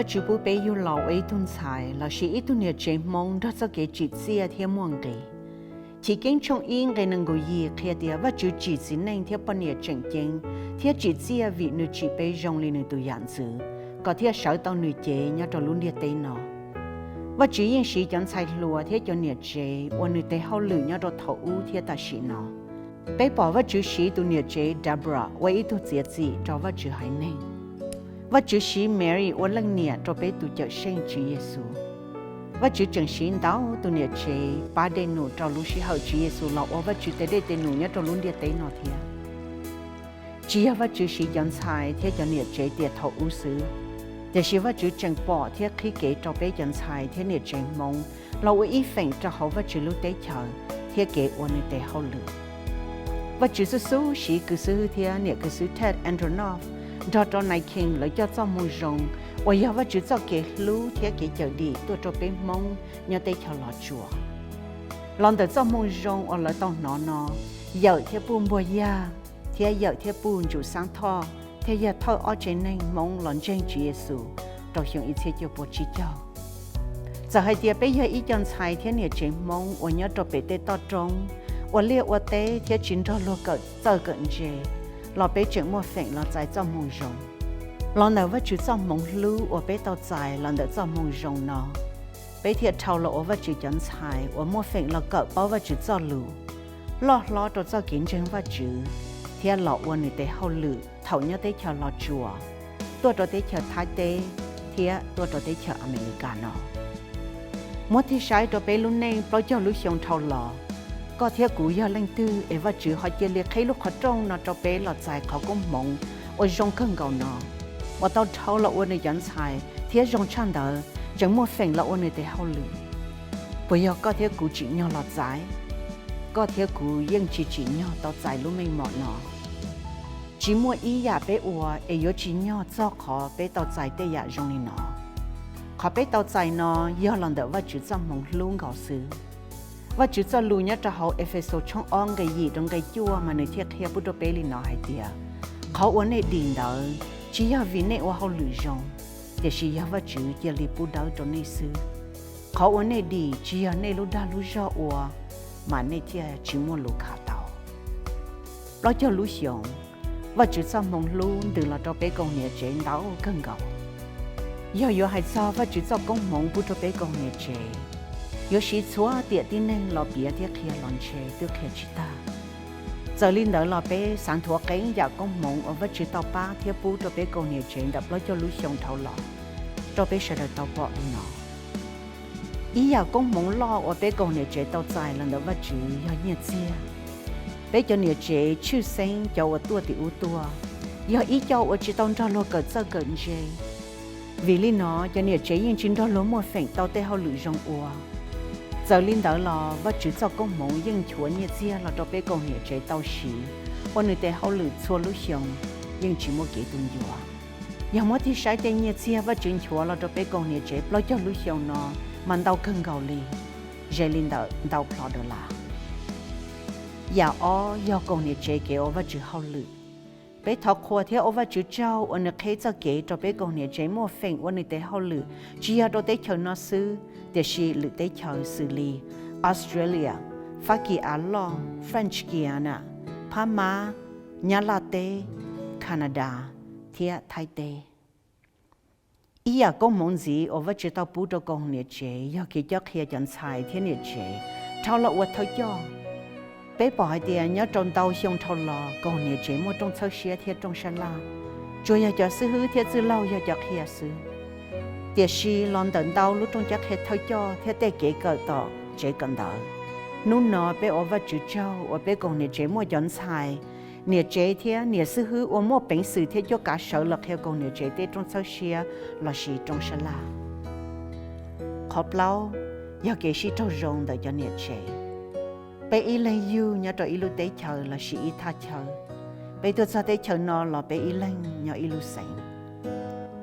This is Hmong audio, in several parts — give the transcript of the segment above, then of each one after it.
Vajtswv pub peb yug los ua ib tug ntxhais lossis ib tug niam tsev Hmoob nrog txoj kev tsim txiaj thiab muaj nqis. Chiv Keeb tshooj ib nqe nees nkaum yim qhia tias Vajtswv tsim txiv neej thiab poj niam tseem ceeb thiab tsim txiaj vim nws tsim peb zoo li nws tus yam ntxwv, kom thiaj sawv tau nws cev nyob rau lub ntiaj teb no. Vajtswv yeej siv cov ntxhais hluas thiab cov niam tsev ua nws tes hauj lwm nyob rau thaum ub thiab tam sim no. Peb pom Vajtswv siv tus niam tsev Deborah ua ib tug txiav txim rau Vajtswv haiv neeg. Vajtswv siv Mary ua leej niam rau peb tus Cawmseej Tswv Yexus. Vajtswv tseem siv ntau tus niam tsev pab dej num rau lub sij hawm Tswv Yexus los ua Vajtswv tes dej tes num nyob rau lub ntiaj teb no thiab. Tsis yog Vajtswv siv cov ntxhais thiab cov niam tsev tiam thaum ub xwb, tiam sis Vajtswv tseem pom thiab qhib kev rau peb cov ntxhais thiab niam tsev Hmoob los ua ib feem rau hauv Vajtswv lub teb chaws thiab kev ua nws tes hauj lwm. Vajtswv xub xub siv kws xwb thiab niam kws xwb Ted Andronov nrog rau Nai King lawv coj txoj moo zoo uas yog Vajtswv txoj kev hlub thiab kev cawm dim tuaj rau peb Hmoob nyob teb chaws Los Tsuas. Los ntawm txoj moo zoo uas lawv tau hnov no, Yawm thiaj puj npuag yag thiab Yawm thiaj puj Ntsum Xaab Thoj thiaj yog thawj ob tsev neeg Hmoob los ntseeg Tswv Yexus rau xyoo ib txhiab cuaj pua tsib caug. Txawm hais tias peb yog ib co ntxhais thiab niam tsev Hmoob uas nyob rau pem tej toj roob, ua liaj ua teb thiab tsis nrog luag kawm txawj kawm ntse, los peb tseem muaj feem los txais txoj moo zoo. Los ntawm Vajtswv txoj hmoov hlub uas peb tau txais los ntawm txoj moo zoo no, peb thiaj dhau los ua Vajtswv cov ntxhais uas muaj feem los kawm paub Vajtswv txoj lus, loj hlob rau txoj kev ntseeg Vajtswv, thiab los ua nws tes hauj lwm thaum nyob teb chaws Los Tsuas, tuaj rau teb chaws Thaib teb, thiab tuaj rau teb chaws Amelikas no. Muab tig saib rau peb lub neej plaub caug lub xyoo dhau los, koj thiab kuv yog leej twg es Vajtswv ho cia li qhib lub qhov rooj no rau peb los txais qhov koob hmoov uas zoo kawg nkaus no, uas tau dhau los ua nws cov ntxhais thiab zoo tshaj ntawd tseem muaj feem los ua nws tes hauj lwm? Puas yog koj thiab kuv tsim nyog los txais? Koj thiab kuv yeej tsis tsim nyog tau txais lub meej mom no. Tsis muaj ib yam peb ua es yuav tsim nyog txog qhov peb tau txais tej yam zoo li no. Qhov peb tau txais no yog los ntawm Vajtswv txoj hmoov hlub nkaus xwb. Vajtswv txoj lus nyob rau hauv Efexus tshooj ob nqe yim rau nqe cuaj mas nws thiaj qhia pub rau peb li no hais tias, qhov uas nej dim ntawd tsis yog vim nej ua hauj lwm zoo, tiam sis yog Vajtswv cia li pub dawb rau nej xwb. Qhov uas nej dim tsis yog nej lub dag lub zog ua, mas nej thiaj tsis muaj lus khav tau. Plaub caug lub xyoos, Vajtswv txoj hmoov hlub ntws los rau peb kaum niam tsev ntau kawg nkaus. Yog yuav hais txog Vajtswv txoj koob hmoov pub rau peb kaum niam tsev, yuav siv txhua tiam tib neeg los piav thiab qhia los ntshe twb qhia tsis tag. Txawm li ntawd los peb xav nthuav qee yam koob hmoov uas Vajtswv tau pab thiab pub rau peb kaum niam tsev ntawm plaub caug lub xyoo dhau los rau peb sawv daws tau pom li no. Ib yam koob hmoov loj uas peb kaum niam tsev tau txais los ntawm Vajtswv yog nyiaj txiag. Peb cov niam tsev tshwj xeeb cov uas tuaj tim ub tuaj, yog ib co uas tsis tau nrog luag kawm txawj kawm ntse. Vim li no cov niam tsev yeej tsis nrog luag muaj feem tau tej hauj lwm zoo ua. Txawm li ntawd los Vajtswv txoj koob hmoov yeej nchuav nyiaj txiag los rau peb kaum niam tsev tau siv ua nws tes hauj lwm txhua lub xyoo, yeej tsis muaj kev tu ncua. Yog muab tig saib tej nyiaj txiag Vajtswv nchuav los rau peb kaum niam tsev plaub caug lub xyoo no mas ntau kawg nkaus li, ze li ntawm ntau plhom dollar. Yam ob yog kaum niam tsev kev ua Vajtswv hauj lwm. Peb thov qhuas thiab ua Vajtswv tsaug uas nws qheb txoj kev rau peb kaum niam tsev muaj feem ua nws tes hauj lwm tsis yog rau teb chaws no xwb, tiam sis lwm teb chaws xws li Australia, Fab Kis Av Loj, French Guiana, Phab Mab, Nyab Laj teb, Canada, thiab Thaib teb. Ib yam koob hmoov ntxiv uas Vajtswv tau pub rau kaum niam tsev yog kev cob qhia cov ntxhais thiab niam tsev dhau los ua thawj coj. Peb pom hais tias nyob rau ntau xyoo dhau los kaum niam tsev muaj rooj txhawb siab thiab rooj sab laj, tsuas yog cov xib hwb thiab txwj laug yog cov qhia xwb. Tiam sis los ntawm ntau lub rooj cob qhia thawj coj thiab tej kev kawm tom tsev kawm ntawv, hnub no peb ua Vajtswv tsaug uas peb kaum niam tsev muaj cov ntxhais, niam tsev thiab niam xib hwb uas muaj peev xwm thiab cuab kav sawv los qhia kaum niam tsev tej rooj txhawb siab lossis rooj sab laj. Qhov plaub yog kev sib raug zoo ntawm cov niam tsev. Peb ib leeg yug nyob rau ib lub teb chaws lossis ib thaj chaw, peb tuaj txog teb chaws no los peb ib leeg nyob ib lub xeev.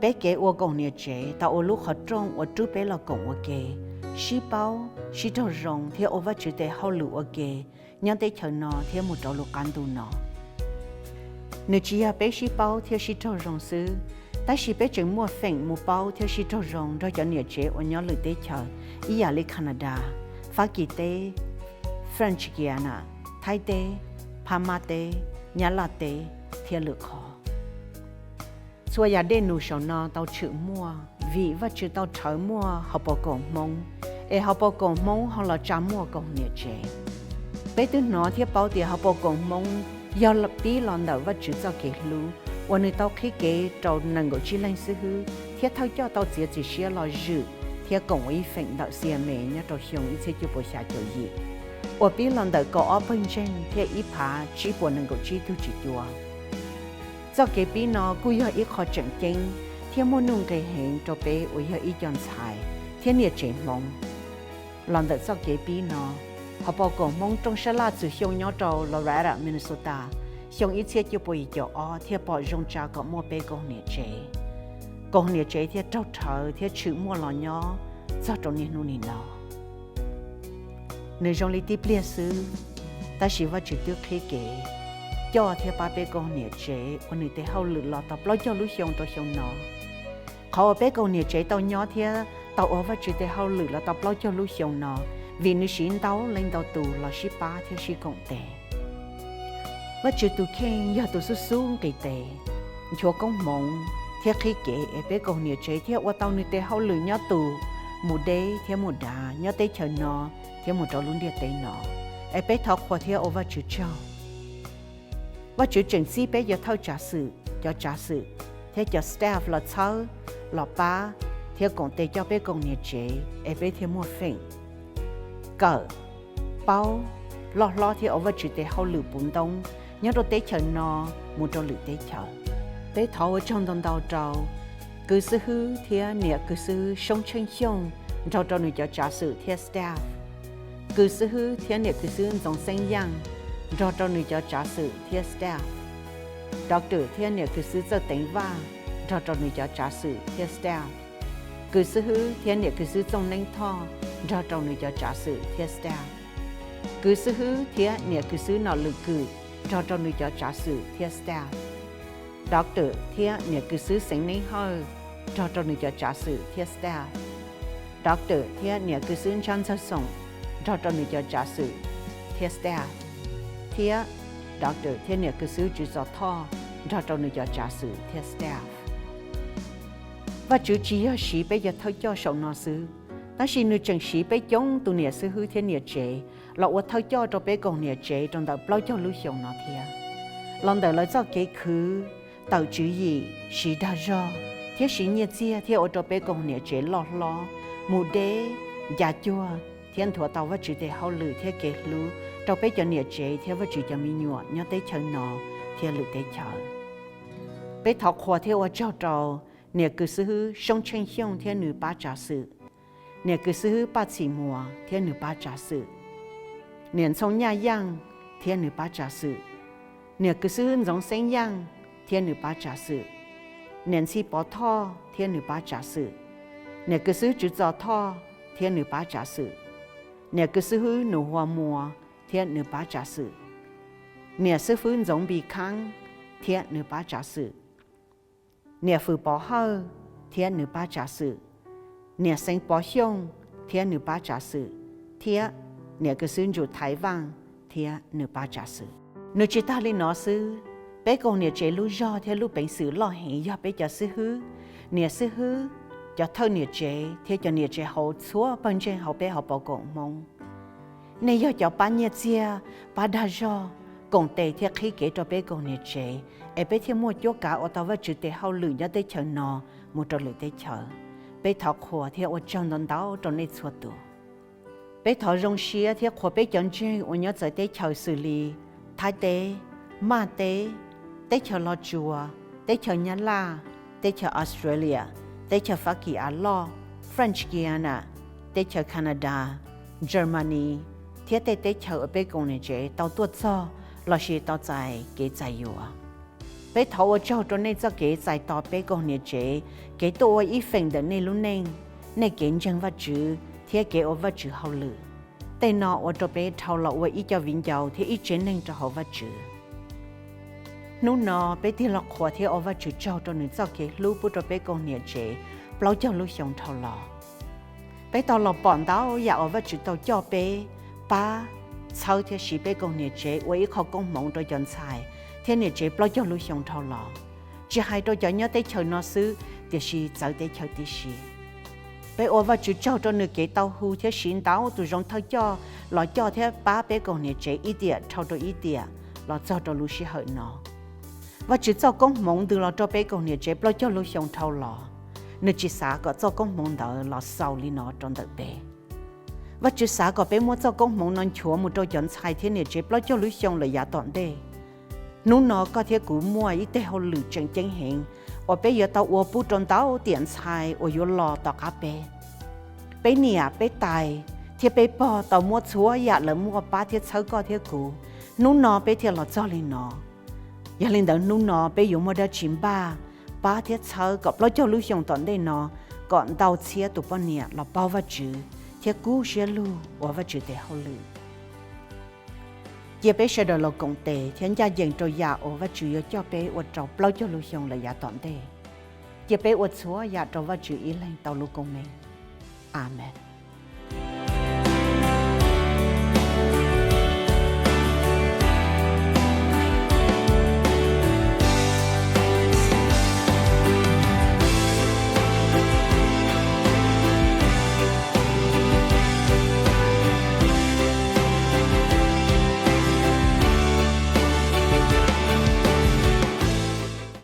Peb kev ua kaum niam tsev tau ua lub qhov rooj uas rub peb los koom ua ke, sib paub, sib raug zoo thiab ua Vajtswv tes hauj lwm ua ke nyob teb chaws no thiab mus rau lub qab ntuj no. Nws tsis yog peb sib paub thiab sib raug zoo xwb, Tab sis peb tseem muaj feem mus paub thiab sib raug zoo nrog cov niam tsev uas nyob lwm teb chaws ib yam li Canada, Fab Kis teb, French Guiana, Thaib teb, Phab Mab teb, Nyab Laj teb, thiab lwm qhov. Txhua yam dej num saum no tau tshwm muaj vim Vajtswv tau rhawv muaj hauv paus koom Hmoob, es hauv paus koom Hmoob ho los tsa muaj koom niam tsev. Peb twb hnov thiab paub tias hauv paus koom Hmoob yog pib los ntawm Vajtswv txoj kev hlub uas nws tau qhib kev rau nees nkaum tsib leeg xib hwb thiab thawj coj tau txiav txim siab los zwm thiab koom ua ib feem ntawm C M A nyob rau xyoo ib txhiab cuaj puas xya caum yim, uas pib los ntawm kaum ob pawg ntseeg thiab ib phav tsib puas nees nkaum tsib tug tsis cuav. Txoj kev pib no kuj yog ib qho tseem ceeb thiab muaj nuj nqis heev rau peb uas yog ib co ntxhais thiab niam tsev Hmoob. Los ntawm txoj kev pib no, hauv paus koom Hmoob rooj sab laj txwm xyoo nyob rau Loretta, Minnesota, xyoo ib txhiab cuaj puas yim caum ob thiaj pom zoo tsa kom muaj peb koom niam tsev. Koom niam tsev thiaj raug rhawv thiab tshwm muaj los nyob txog rau niaj hnub nim no. Nws zoo li tib pliag xwb, tab sis Vajtswv twb qhib kev coj thiab pab peb koom niam tsev ua nws tes hauj lwm los tau plaub caug lub xyoo rau xyoo no. Qhov uas peb koom niam tsev tau nyob thiab tau ua Vajtswv tes hauj lwm los tau plaub caug lub xyoo no, vim nws siv ntau leej ntau tus los sib pab thiab sib koom tes. Vajtswv tus kheej yog tus xub xub nqis tes, nchuav koob hmoov thiab qhib kev es peb koom niam tsev thiaj ua tau nws tes hauj lwm nyob tus mus deb thiab mus dav nyob teb chaws no thiab mus rau lub ntiaj teb no, es peb thov qhuas thiab ua Vajtswv tsaug. Vajtswv tseem txib peb cov thawj tsav xwm, cov tsav xwm, thiab cov staff los txhawb, los pab, thiab koom tes coj peb koom niam tsev es peb thiaj muaj feem kawm, paub, loj hlob thiab ua Vajtswv tes hauj lwm puv ntoob nyob rau teb chaws no mus rau lwm teb chaws. Peb thov ua tsaug ntau ntau rau kws xwb hwb thiab niam kws xwb Soob Tsheej Xyooj nrog rau nws cov tsav xwm thiab staff, kws xwb hwb thiab niam kws xwb Ntxoov Xeeb Yaaj nrog rau nws cov tsav xwm thiab staff, Doctor thiab niam kws xwb Txawj Teev Vaj nrog rau nws cov tsav xwm thiab staff, kws xwb hwb thiab niam kws xwb Txooj Neeb Thoj nrog rau nws cov tsav xwm thiab staff, kws xwb hwb thiab niam kws xwb Nom Lwm Kws nrog rau nws cov tsav xwm thiab staff, Doctor thiab niam kws xwb Xeev Neeb Hawj nrog rau nws cov tsav xwm thiab staff, Doctor thiab niam kws xwb Ntsab Ntxawg Xoom nrog rau nws cov tsav xwm thiab staff, thiab Doctor thiab niam kws xwb Tswv Txos Thoj nrog rau nws cov tsav xwm thiab staff. Vajtswv tsis yog siv peb cov thawj coj saum no xwb, tab sis nws tseem siv peb coob tus niam xwb hwb thiab niam tsev los ua thawj coj rau peb koom niam tsev rau ntawm plaub caug lub xyoo no thiab. Los ntawm lawv txoj kev khwv, tawm tswv yim, siv dag zog, thiab siv nyiaj txiag thiaj ua rau peb koom niam tsev loj hlob, mus deb, ncav cuag, thiab nthuav tau Vajtswv tes hauj lwm thiab kev hlub rau peb cov niam tsev thiab Vajtswv cov me nyuam nyob teb chaws no thiab lwm teb chaws. Peb thov qhuas thiab ua tsaug rau niam kws xwb hwb Soob Tsheej Xyooj thiab nws pab tsav xwm, niam kws xwb hwb Paj Txhim Muas thiab nws pab tsav xwm, niam Ntxhoo Nyaj Yaaj thiab nws pab tsav xwm, niam kws xwb hwb Ntxoov Xeeb Yaaj thiab nws pab tsav xwm, niam Ntxhi Pov Thoj thiab nws pab tsav xwm, niam kws xwb Tswv Txos Thoj thiab nws pab tsav xwm, niam kws xwb hwb Nus Hua Muas thiab nws pab tsav xwm, niam xib fwb Ntxoov Npis Khaab thiab nws pab tsav xwm, niam Fwm Pov Hawj thiab nws pab tsav xwm, niam Xeev Pov Xyooj thiab nws pab tsav xwm, thiab niam kws xwb Ntsum Thaiv Vaaj thiab nws pab tsav xwm. Nws tsis tag li no xwb, peb koom niam tsev lub zog thiab lub peev xwm loj heev yog peb cov xib hwb, niam xib hwb, cov thawj niam tsev thiab cov niam tsev hauv txhua pawg ntseeg hauv peb hauv paus koom Hmoob. Nej yog cov pab nyiaj txiag, pab dag zog, koom tes thiab qhib kev rau peb koom niam tsev, es peb thiaj muaj cuab kav ua tau Vajtswv tes hauj lwm nyob teb chaws no mus rau lwm teb chaws. Peb thov qhuas thiab ua tsaug ntau ntau rau nej txhua tus. Peb thov zoo siab thiab qhuas peb cov ntseeg uas nyob txawv teb chaws xws li Thaib teb, Maj teb, teb chaws Los Tsuas, teb chaws Nyab Laj, teb chaws Australia, teb chaws Fab Kis Av Loj, French Guiana, teb chaws Canada, Germany, thiab tej teb chaws uas peb koom niam tsev tau tuaj txog lossis tau txais kev txais yuav. Peb thov ua tsaug rau nej txoj kev txais tos peb koom niam tsev, kev tuaj ua ib feem ntawm nej lub neej, nej kev ntseeg Vajtswv thiab kev ua Vajtswv hauj lwm. Tej no ua rau peb dhau los ua ib co viv ncaus thiab ib tsev neeg rau hauv Vajtswv. Hnub no peb tig los qhuas thiab ua Vajtswv tsaug rau Nws txoj kev hlub pub rau peb kaum niam tsev plaub caug lub xyoo dhau los. Peb tau los pom ntau yam uas Vajtswv tau coj peb pab, txhawb thiab siv peb kaum niam tsev ua ib qho koob hmoov rau cov ntxhais thiab niam tsev plaub caug lub xyoo dhau los, tsis hais rau cov nyob teb chaws no xwb tiam sis txawv teb chaws tib si. Peb ua Vajtswv tsaug rau Nws kev tau hu thiab siv ntau tus zoo thawj coj los coj thiab pab peb kaum niam tsev ib tiam dhau rau ib tiam los txog rau lub sij hawm no. Vajtswv txoj koob hmoov ntws los rau peb kaum niam tsev plaub caug lub xyoo dhau los, Nws tsis xav kom txoj koob hmoov ntawd los xaus li no rau ntawm peb. Vajtswv xav kom peb muab txoj koob hmoov no nchuav mus rau cov ntxhais thiab niam tsev plaub caug lub xyoo lawm yav tom ntej. Hnub no koj thiab kuv muaj ib teg hauj lwm tseem ceeb heev uas peb yuav tau ua pub rau ntau tiam ntxhais uas yuav los tom qab peb. Peb niam, peb tais thiab peb pog tau muab txhua yam lawv muaj pab thiab txhawb koj thiab kuv, hnub no peb thiaj los txog li no. Yog li ntawd hnub no peb yuav muaj dab tsi npaj pab thiab txhawb kom plaub caug lub xyoo tom ntej no kom ntau txhiab tus poj niam los paub Vajtswv thiab kub siab lug ua Vajtswv tes hauj lwm? Cia peb sawv daws los koom tes thiab ncaj ncees rau yam uas Vajtswv yuav coj peb ua rau plaub caug lub xyoo lawm yav tom ntej. Cia peb ua txhua yam rau Vajtswv ib leeg tau lub koob meej. Amees.